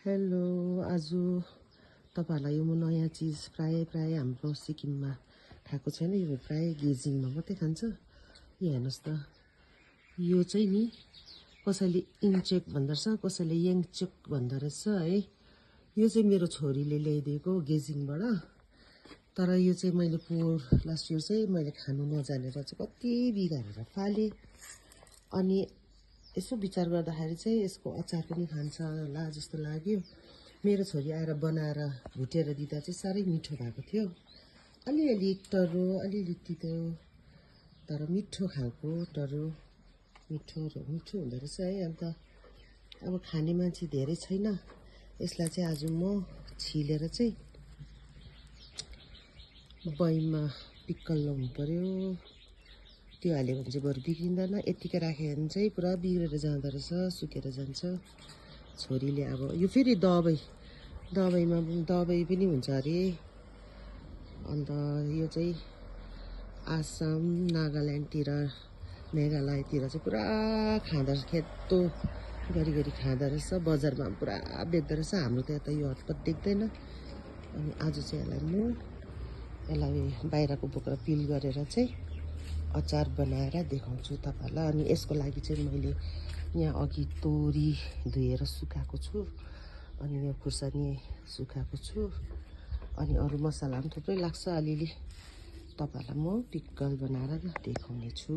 Hello, आज तपाईहरुलाई यो म नयाँ चीज प्राय हाम्रो सिक्किममा खाएको छैन। यो प्राय गेजिङमा मात्रै खान्छ। यो हेर्नुस् त, यो चाहिँ नि कसैले इन्चेक भन्दो रहेछ, कसैले याङचेक भन्दो रहेछ है। यो चाहिँ मेरो छोरीले ल्याइदिएको गेजिङबाट। तर यो चाहिँ मैले लास्ट इयर चाहिँ मैले खानु नजानेर चाहिँ कति बिगारेर फाले। अनि यसो विचार गर्दाखेरि चाहिँ यसको अचार पनि खान्छ होला जस्तो लाग्यो। मेरो छोरी आएर बनाएर भुटेर दिँदा चाहिँ साह्रै मिठो भएको थियो। अलिअलि टर्रो, अलिअलि तितो, तर मिठो खालको टर्रो, मिठो हुँदो रहेछ है। अन्त अब खाने मान्छे धेरै छैन। यसलाई चाहिँ आज म छिलेर चाहिँ बयममा पिक्कल लाउनु पर्यो। त्यो हाल्यो भने चाहिँ बरु बिग्रिँदैन। यतिकै राख्यो भने चाहिँ पुरा बिग्रेर जाँदो रहेछ, सुकेर जान्छ। छोरीले अब यो फेरि दबाईमा दबाई पनि हुन्छ अरे। अन्त यो चाहिँ आसाम, नागाल्यान्डतिर, मेघालयतिर चाहिँ पुरा खाँदो रहेछ, खेतो गरी खाँदो रहेछ। बजारमा पुरा बेच्दो रहेछ। हाम्रो त यता यो हतपत देख्दैन। अनि आज चाहिँ यसलाई बाहिरको बोकेर पिल गरेर चाहिँ अचार बनाएर देखाउँछु तपाईहरुलाई। अनि यसको लागि चाहिँ मैले यहाँ अघि तोरी धुएर सुकाएको छु। अनि यो खुर्सानी सुकाएको छु। अनि अरू मसला पनि थुप्रै लाग्छ अलिअलि। तपाईहरुलाई म पिक्कल बनाएर देखाउने छु।